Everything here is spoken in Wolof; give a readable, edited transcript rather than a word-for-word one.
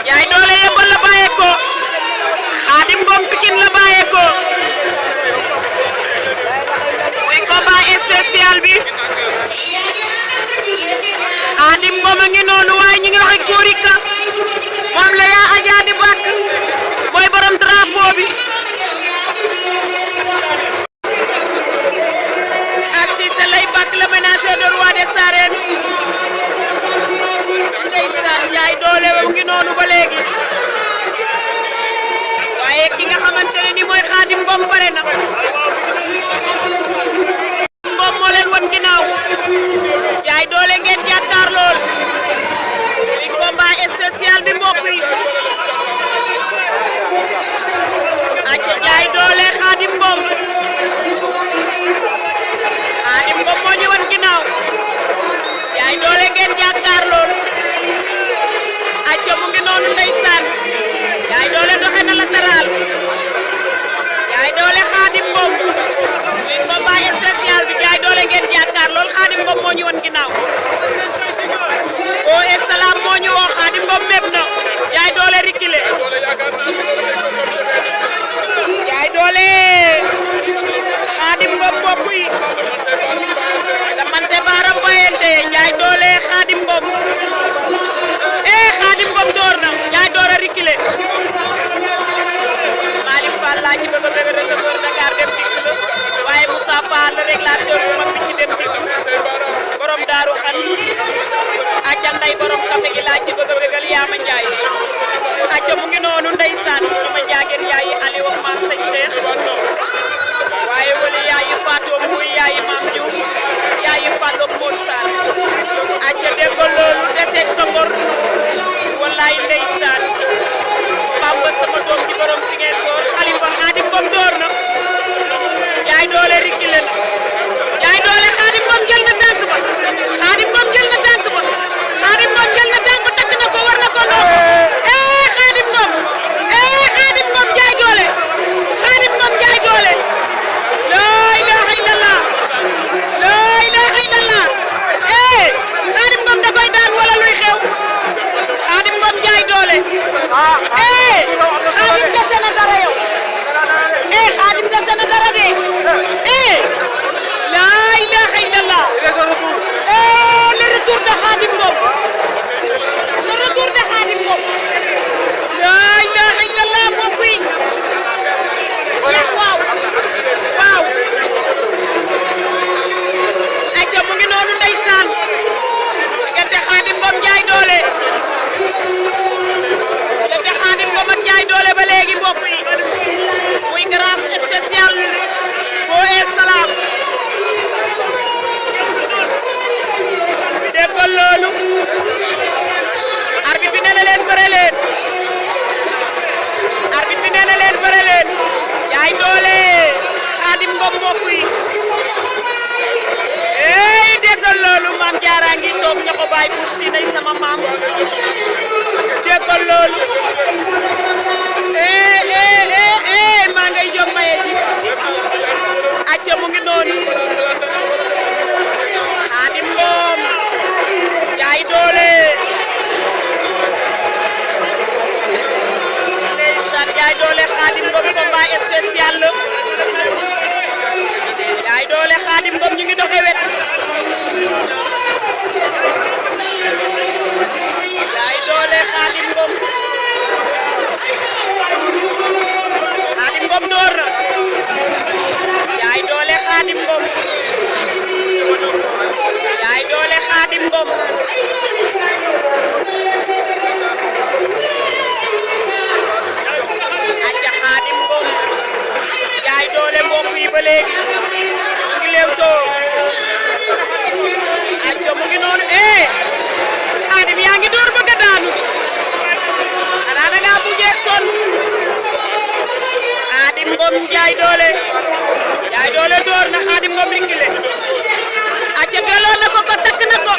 Yaay Doole Yeumbeul la bàyyeekoo Khadim Ngom Pikine la bàyyeekoo muy combat spécial bi Khadim Ngom a ngi noonu waaye ñu ngi wax ak Gorika moom la yaa Adja di bàkk mooy borom drapeau bi ak Cissé lay bàkk le menaceur de roi des arènes ndeysaan Yaay Doole mu ngi noonu ba léegi waaye ki nga xamante ne ni mooy Khadim Ngom pare na Ngom moo leen wan ginnaaw Yaay Doole ngeen jàkkaar lool muy combat spécial bi mbokk yi acca Yaay Doole Khadim Ngom moo ñu wan ginnaaw Yaay Doole ngeen jàkkaar lool acca mu ngi noonu ndeysaan Yaay Doole doxe na latéral Yaay Doole Khadim Ngom muy combat spécial bi Yaay Doole ngeen jàkkaar lool Khadim Ngom moo ñu wan ginnaaw o salam moo ñu woo Khadim Ngom mépp na Yaay Doole rikile Yaay Doole Khadim Ngom mbokk yi damante baaram bayente Yaay Doole Khadim Ngom Khadim Ngom door na Yaay Doole rikile Malick Fall laa ci bëgg a bëgg receveur Dakar dem dikk la waaye Moussa Fall le régulateur bu mag bi ci dem dikk borom daaru xan acca nday borom café gi laa ci bëgg a bëggal Yaama Njaay acca mu ngi noonu ndeysaan dama jaageen yaayi Ali wax maam sëñ Cheikh waaye wala yaayi Fatou muy yaayi maam Diouf yaayi Fallo Mool Sarr acca déggal loolu deseeg sa ngor wallaay ndeysaan Bamba sama doom di borom Ziguinchor Khalifa Khadim Ngom door na Yaay Doole rikile na Yaay Doole Khadim Ngom jël na tànk ba Khadim Ngom jël na tànk ba Khadim Ngom jël na tànk ba takk na ko war na ko ndox Khadim Ngom Khadim Ngom Yaay Doole Khadim Ngom Yaay Doole la ilaha illallah la ilaha illallah Khadim Ngom da koy daan wala luy xew Khadim Ngom Yaay Doole Khadim dese na dara yow Khadim dese na dara de la ilaha illallah le retour de Khadim Ngom le retour de Khadim Ngom la ilaha illallah mbokk yi waaw waaw acca mu ngi noonu ndeysaan diggante Khadim Ngom Yaay Doole diggante Khadim Ngom ak Yaay Doole ba léegi mbokk yi muy grand spécial bo salam déggal loolu arbitre bi nee na leen bëre leen arbitre bi nee na leen bëre leen Yaay Doole Khadim Ngom mbokk yi déggal loolu maam Jaara ngi toog ña ko bàyyi pour si nay sama maam déggal loolu maa ngay jóg maye ji acca mu ngi noonu Khadim Ngom Yaay Doole ndeysaan Yaay Doole Khadim Ngom combat spécial la Yaay Doole Khadim Ngom ñu ngi doxe wet Yaay Doole Khadim Ngom Khadim Ngom door na Yaay Doole Khadim Ngom Yaay Doole Khadim Ngom acca Khadim Ngom Yaay Doole mbokk yi ba léegi mu ngi leewtoo acca mu ngi noonu Khadim yaa ngi door bëgg a daanu xanaa da ngaa mujjee sonn Khadim Ngom Yaay Doole Yaay Doole door na Khadim Ngom rikile acca delloo na ko takk na ko